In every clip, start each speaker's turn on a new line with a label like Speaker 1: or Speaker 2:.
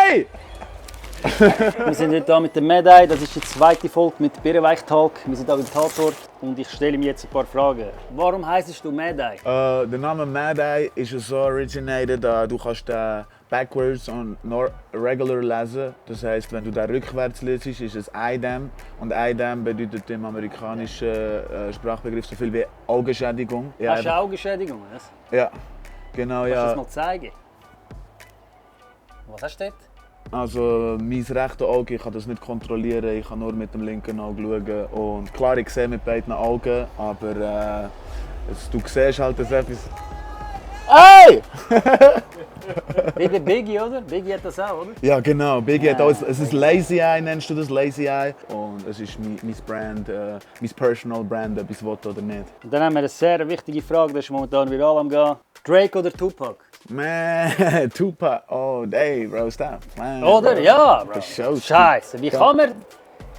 Speaker 1: Hey!
Speaker 2: Wir sind heute hier mit dem Mad-Eye, das ist die zweite Folge mit Birrenweich Talk. Wir sind hier beim Tatort und ich stelle mir jetzt ein paar Fragen. Warum heisst du Mad-Eye?
Speaker 1: Der Name Mad-Eye ist so originated, du kannst den backwards und regular lesen. Das heisst, wenn du den rückwärts liest, ist es Eidam. Und Eidam bedeutet im amerikanischen Sprachbegriff so viel wie Augenschädigung. Ja,
Speaker 2: Hast du Augenschädigung? Was?
Speaker 1: Ja, genau,
Speaker 2: Kannst du
Speaker 1: ja.
Speaker 2: das mal zeigen? Was hast du dort?
Speaker 1: Also mein rechtes Auge, ich kann das nicht kontrollieren, ich kann nur mit dem linken Auge schauen. Und klar, ich sehe mit beiden Augen, aber du siehst halt das etwas... Hey!
Speaker 2: Wie der Biggie, oder? Biggie hat das auch, oder?
Speaker 1: Ja genau, Biggie hat auch, es ist Lazy Eye, nennst du das Lazy Eye. Und es ist mein Brand, mein Personal Brand, ob ich es will oder nicht.
Speaker 2: Und dann haben wir eine sehr wichtige Frage, das ist momentan viral am Gehen. Drake oder Tupac?
Speaker 1: Man, Tupac, oh hey bro, stop. Man,
Speaker 2: Oder?
Speaker 1: bro.
Speaker 2: Ja, Bro.
Speaker 1: Für sure.
Speaker 2: Scheiße, wie kann man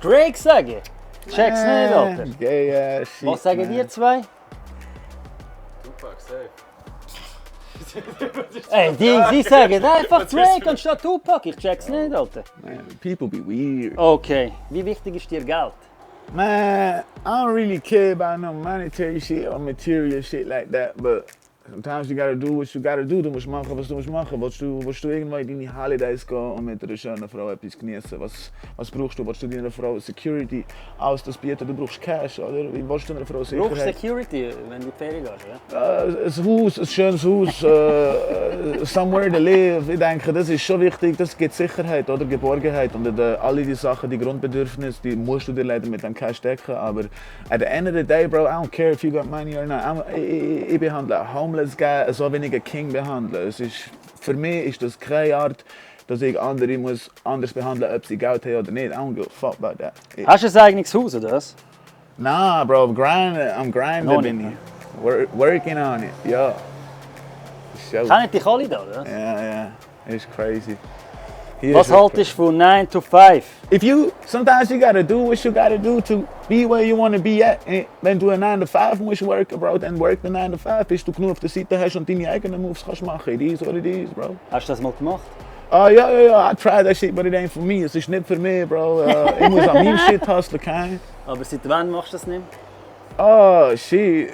Speaker 2: Drake sagen? Check's nicht, Alter.
Speaker 1: Yeah, shit,
Speaker 2: Was sagen
Speaker 1: man.
Speaker 2: ihr zwei?
Speaker 3: Tupac, safe.
Speaker 2: Ey, die sagen einfach Drake anstatt Tupac. Ich check's nicht, Alter.
Speaker 1: Man, people be weird.
Speaker 2: Okay, wie wichtig ist dir Geld?
Speaker 1: Man, I don't really care about no monetary shit or material shit like that, but sometimes you gotta do what you gotta do. Du musst machen, was du musst machen. Willst du irgendwo in deine Holidays gehen und mit einer schönen Frau etwas genießen? Was brauchst du? Willst du deiner Frau Security aus das bieten? Du brauchst Cash, oder? Wie willst du einer Frau Sicherheit?
Speaker 2: Brauchst Security, wenn du in die Ferien gehst, ja?
Speaker 1: Ein Haus, ein schönes Haus, somewhere to live. Ich denke, das ist schon wichtig. Das gibt Sicherheit oder Geborgenheit. Und alle die Sachen, die Grundbedürfnisse, die musst du dir leider mit dem Cash decken. Aber at the end of the day, bro, I don't care if you got money or not. Ich behandle Homeless Guy so wenig ein King behandeln. Für mich ist das keine Art, dass ich andere muss anders behandeln, ob sie Geld haben oder nicht. I don't give a fuck about that.
Speaker 2: Hast du ein eigenes Haus, oder was?
Speaker 1: Nah, bro, I'm grinding,
Speaker 2: Noch
Speaker 1: bin
Speaker 2: nicht.
Speaker 1: ich. Working on it, ja. So.
Speaker 2: Kennen dich alle da, oder?
Speaker 1: Ja, it's crazy. Hier
Speaker 2: Was
Speaker 1: ist es
Speaker 2: haltest du von 9 to 5?
Speaker 1: Sometimes you gotta do what you gotta do to be where you wanna be at. Und wenn du einen 9 to 5 musst worken, bro, dann work the 9 to 5, bis du genug auf der Seite hast und deine eigenen Moves kannst machen. It is what it is, bro.
Speaker 2: Hast du das mal gemacht?
Speaker 1: Ja, I tried that shit, but it ain't for me. Es ist nicht für mich, bro. Ich muss an meinem Shit hustlen, kein.
Speaker 2: Aber seit wann machst du das nicht?
Speaker 1: Oh, she,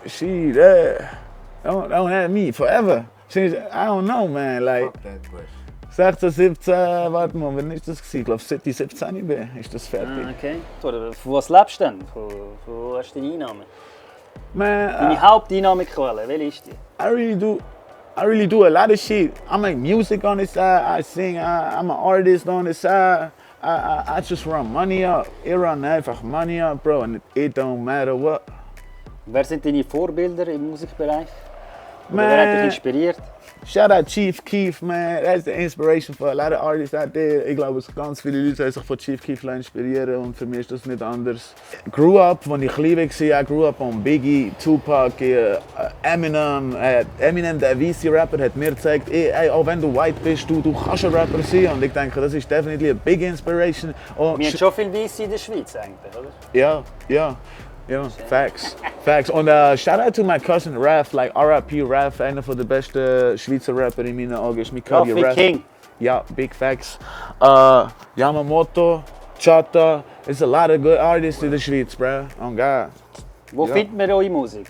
Speaker 1: don't have me forever. Since, I don't know, man, like...
Speaker 3: Fuck that question.
Speaker 1: 16, 17, warte mal, wann ist das gewesen? Ich glaube, seit ich 17 bin, ist das fertig.
Speaker 2: Ah, okay. Von was lebst du denn? Von wo hast du deine Einnahme?
Speaker 1: Man,
Speaker 2: Deine Haupteinnahmequelle, welche ist die?
Speaker 1: I really do a lot of shit. I make music on the side, I sing, I'm an artist on the side. I just run money up. Ich run einfach money up, bro, and it don't matter what.
Speaker 2: Wer sind deine Vorbilder im Musikbereich? Oder
Speaker 1: Man.
Speaker 2: wer hat dich inspiriert?
Speaker 1: Shout out Chief Keef, man. That's the inspiration for a lot of artists out there. Ich glaube, es ganz viele Leute haben sich von Chief Keef inspirieren und für mich ist das nicht anders. Grew up, als ich klein war, I grew up on Biggie, Tupac, Eminem. Eminem, der weiße Rapper, hat mir gezeigt, ey, auch wenn du white bist, du kannst ein Rapper sein. Und ich denke, das ist definitiv eine big inspiration. Und
Speaker 2: Wir haben schon viel Weisse in der Schweiz eigentlich, oder?
Speaker 1: Ja, facts. Und shout out to my cousin Raph, like R.I.P. Raph, einer der besten Schweizer Rapper in meinen Augen ist mein Cousin
Speaker 2: Raffi
Speaker 1: Raph.
Speaker 2: King.
Speaker 1: Ja, big facts. Yamamoto, Chata, there's a lot of good artists in der Schweiz, bro. Oh God.
Speaker 2: Wo
Speaker 1: Ja.
Speaker 2: findet man eure Musik?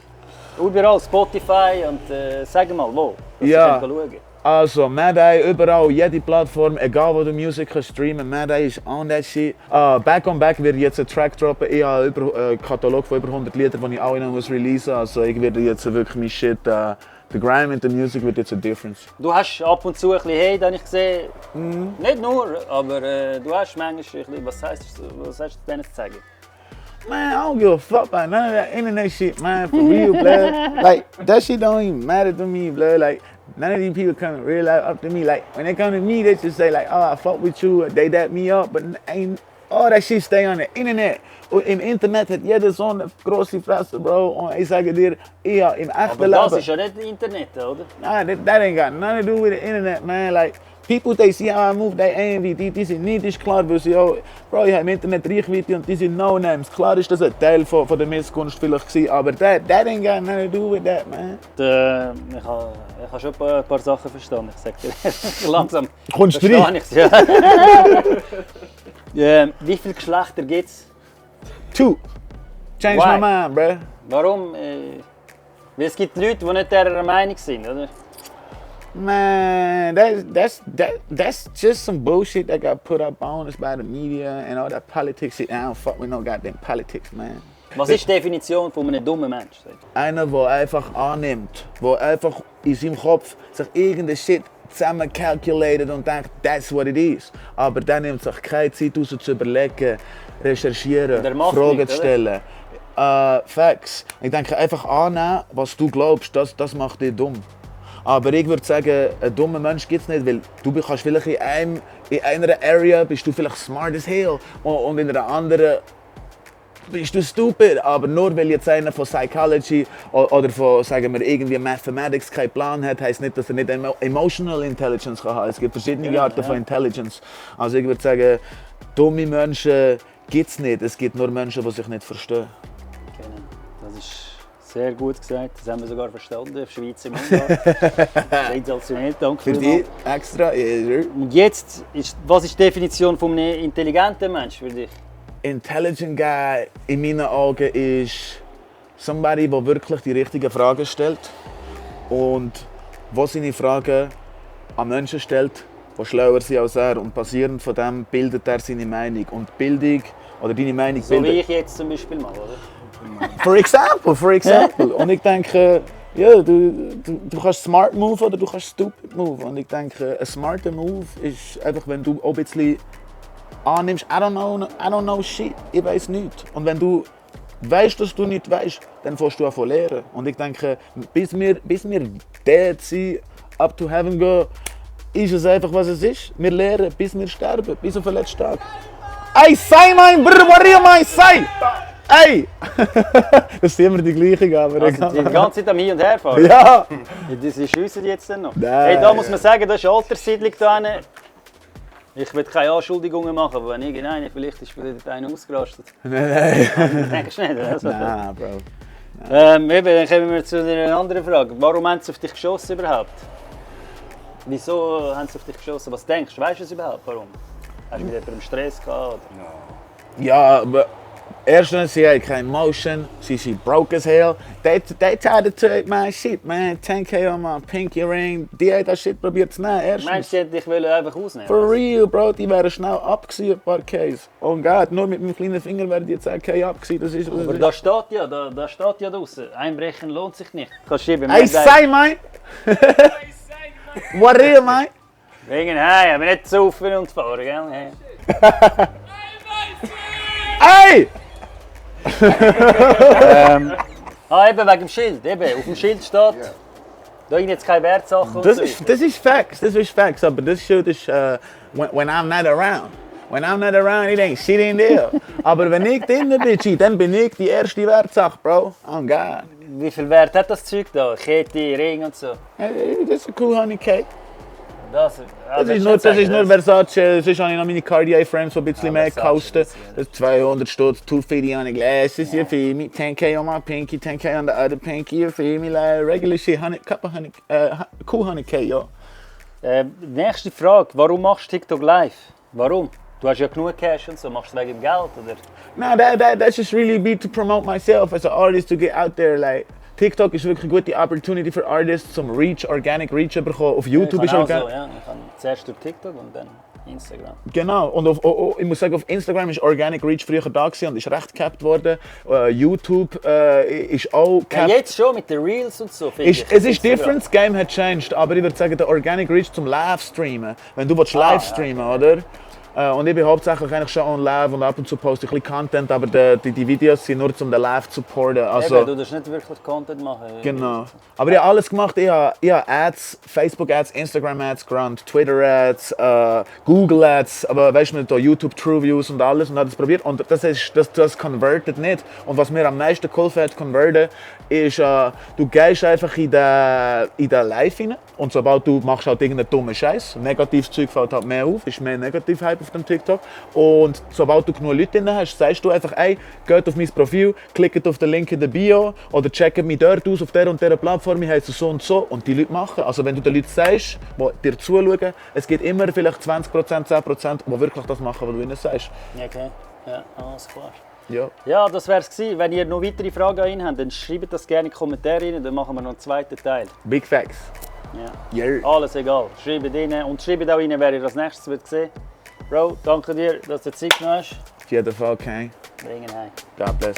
Speaker 2: Überall, Spotify und sag mal wo. Dass
Speaker 1: Ja.
Speaker 2: ich kann schauen.
Speaker 1: Also, Mad-Eye, überall, jede Plattform, egal wo du Musik kannst streamen, Mad-Eye ist on that shit. Back on Back wird jetzt ein Track droppen. Ich habe einen Katalog von über 100 Liedern, die ich alle noch releasen muss. Also ich werde jetzt wirklich mein Shit, the grime and the music wird jetzt a difference.
Speaker 2: Du hast ab und zu ein bisschen Hate, habe ich gesehen. Nicht nur, aber du hast manchmal ein bisschen, was hast du denen zu sagen?
Speaker 1: Man, I don't give a fuck about none of that internet shit, man, for real, blood. Like, that shit don't even matter to me, blood. Like, none of these people come real up to me. Like, when they come to me, they just say, like, oh, I fuck with you, they dap me up, but ain't Oh, that shit stay on the Internet. Und im Internet hat jeder so eine grosse Fresse, Bro. Und ich sage dir, ich habe im echten
Speaker 2: Aber
Speaker 1: Leben...
Speaker 2: das ist ja nicht Internet, oder?
Speaker 1: Nah, that ain't got nothing to do with the Internet, man. Like, people, they see how I move, they envy. Die sind nicht, ist klar, weil sie auch... Bro, ich habe im Internet Reichweite und die sind No-Names. Klar ist das ein Teil von der Missgunst vielleicht gewesen, aber that ain't got nothing to do with that, man.
Speaker 2: Ich habe schon ein paar Sachen verstanden. Ich sage dir langsam.
Speaker 1: Kommst du
Speaker 2: verstehe ich's, ja. Wie viele Geschlechter gibt es?
Speaker 1: 2. Change
Speaker 2: Why?
Speaker 1: my mind, bro.
Speaker 2: Warum? Weil es gibt Leute, die nicht dieser Meinung sind, oder?
Speaker 1: Man, that's just some bullshit that got put up on us by the media and all that politics shit. I don't fuck with no goddamn politics, man.
Speaker 2: Was ist die Definition von einem dummen Menschen?
Speaker 1: Einer, der einfach annimmt, der einfach in seinem Kopf sich irgendein Shit zusammen calculated und denkt, that's what it is. Aber der nimmt sich keine Zeit raus zu überlegen, recherchieren,
Speaker 2: Der macht
Speaker 1: Fragen
Speaker 2: nichts,
Speaker 1: zu stellen. Facts. Ich denke, einfach annehmen, was du glaubst, das macht dich dumm. Aber ich würde sagen, ein dummer Mensch gibt es nicht, weil du kannst vielleicht in einer Area bist du vielleicht smart as hell und in einer anderen bist du stupid. Aber nur weil jetzt einer von Psychology oder von, sagen wir, irgendwie Mathematics keinen Plan hat, heisst nicht, dass er nicht Emotional Intelligence kann haben. Es gibt verschiedene Arten von Intelligence. Also ich würde sagen, dumme Menschen gibt es nicht. Es gibt nur Menschen, die sich nicht verstehen.
Speaker 2: Genau. Das ist sehr gut gesagt. Das haben wir sogar verstanden auf Schweizer Mundart. Sensationell, danke
Speaker 1: Für
Speaker 2: vielmals.
Speaker 1: dich extra? Ja.
Speaker 2: Und jetzt, was ist die Definition von einem intelligenten Menschen für dich?
Speaker 1: Intelligent guy in meinen Augen ist somebody, der wirklich die richtigen Fragen stellt und der seine Fragen an Menschen stellt, die schlauer sind als er. Und basierend von dem bildet er seine Meinung. Und Bildung oder deine Meinung
Speaker 2: So wie
Speaker 1: bildet...
Speaker 2: ich jetzt zum Beispiel mache, oder?
Speaker 1: For example. Und ich denke, ja, du kannst smart move oder du kannst stupid move. Und ich denke, ein smarter Move ist einfach, wenn du auch ein bisschen annimmst, I don't know shit, ich weiß nichts. Und wenn du weißt, dass du nicht weißt, dann fängst du an zu lernen. Und ich denke, bis wir dead sind, up to heaven gehen, ist es einfach, was es ist. Wir lernen, bis wir sterben, bis auf den letzten Tag. Ey, sei mein Bruder, was sei! Ey! Das sind immer die gleichen, aber...
Speaker 2: Also die ganze Zeit am Hin- und Herfahren?
Speaker 1: Ja!
Speaker 2: Das ist uns jetzt dann noch.
Speaker 1: Nein.
Speaker 2: Hey, da muss man sagen, das ist eine Alterssiedlung da hinten. Ich will keine Anschuldigungen machen, aber wenn irgendeiner, vielleicht ist wieder einer ausgerastet.
Speaker 1: Nein.
Speaker 2: Denkst du nicht? Also.
Speaker 1: Nein, Bro.
Speaker 2: Dann kommen wir zu einer anderen Frage. Warum haben sie auf dich geschossen überhaupt? Wieso haben sie auf dich geschossen? Was denkst du? Weißt du es überhaupt? Warum? Hast du mit jemandem Stress gehabt? Oder?
Speaker 1: Ja, aber erstens, sie hat keine Motion, she broke as hell. They tried to take my shit, man. 10K on my pinky ring. Die hat das shit probiert zu nehmen, erstens.
Speaker 2: Meinst du, sie hätten dich einfach ausnehmen?
Speaker 1: For real, Bro, die wären schnell abgewesen, ein paar Ks. Oh Gott, nur mit meinem kleinen Finger wären die 10K abgewesen. Das ist,
Speaker 2: Aber da steht ja draussen. Einbrechen lohnt sich nicht. Kannst schreiben,
Speaker 1: Hey, say, man! What real, man?
Speaker 2: Wegen hey, aber nicht saufen und fahren, gell? Hey.
Speaker 1: Hey!
Speaker 2: Eben wegen dem Schild. Eben, auf dem Schild steht, da sind jetzt keine Wertsachen und
Speaker 1: Das
Speaker 2: so.
Speaker 1: is facts, aber das shit ist, when I'm not around. When I'm not around, it ain't shit in there. Aber wenn ich drinnen bin, dann bin ich die erste Wertsache, Bro. Oh God.
Speaker 2: Wie viel Wert hat das Zeug da? Kette, Ring und so.
Speaker 1: Hey, das ist ein cool Honey Cake.
Speaker 2: Das
Speaker 1: Das ist nur Versace, sonst habe ich noch meine Cartier-Frames, die ein bisschen mehr kosten. Das ist 200 Stutz, 250 on the glasses, you feel me? 10K on my pinky, 10K on the other pinky, you feel me? Like regular shit, cool honey cake, ja.
Speaker 2: Nächste Frage, warum machst du TikTok live? Warum? Du hast ja genug Cash und so, machst du wegen dem Geld, oder?
Speaker 1: No, that's just really be to promote myself as an artist, to get out there, like... TikTok ist wirklich eine gute Opportunity für Artists, zum Organic Reach zu bekommen. Auf YouTube
Speaker 2: ich
Speaker 1: ist
Speaker 2: kann
Speaker 1: Organic.
Speaker 2: so, ja. Ich kann zuerst durch TikTok und dann Instagram.
Speaker 1: Genau, und ich muss sagen, auf Instagram ist Organic Reach früher da gewesen und ist recht gecapped worden. YouTube ist auch
Speaker 2: Ja,
Speaker 1: gecapped.
Speaker 2: jetzt schon mit den Reels und so. finde ich,
Speaker 1: Es ist
Speaker 2: Instagram.
Speaker 1: different, das Game hat changed, aber ich würde sagen, der Organic Reach zum Livestreamen. Wenn du willst Livestreamen, oder? Und ich bin hauptsächlich eigentlich schon on live und ab und zu poste ich ein bisschen Content, aber die Videos sind nur um den Live zu supporten. Also,
Speaker 2: Eben, du darfst nicht wirklich Content machen.
Speaker 1: genau. Aber ich habe alles gemacht. Ich habe Ads, Facebook Ads, Instagram Ads gerannt, Twitter Ads, Google Ads, aber weißt du, mit YouTube True Views und alles und habe das probiert. Und das convertet nicht. Und was mir am meisten geholfen hat, converten, ist, du gehst einfach in den Live rein und sobald du machst halt irgendeinen dummen Scheiß, negatives Zeug fällt halt mehr auf, ist mehr Negativ-Hype auf dem TikTok. Und sobald du genug Leute drin hast, sagst du einfach, ey, geht auf mein Profil, klickt auf den Link in der Bio oder checkt mich dort aus auf der und dieser Plattform, ich heiße so und so und die Leute machen. Also wenn du den Leuten sagst, die dir zuschauen, es gibt immer vielleicht 20%, 10%, die wirklich das machen, was du ihnen sagst.
Speaker 2: Okay, ja, alles klar.
Speaker 1: Ja.
Speaker 2: Ja, das wäre es gewesen. Wenn ihr noch weitere Fragen an ihn habt, dann schreibt das gerne in die Kommentare rein, dann machen wir noch einen zweiten Teil.
Speaker 1: Big Facts.
Speaker 2: Ja.
Speaker 1: Yeah.
Speaker 2: Alles egal. Schreibt rein und schreibt auch rein, wer ihr als nächstes wird sehen. Bro, danke dir, dass du Zeit genommen hast.
Speaker 1: Auf jeden Fall, okay.
Speaker 2: Bringen heim.
Speaker 1: God bless.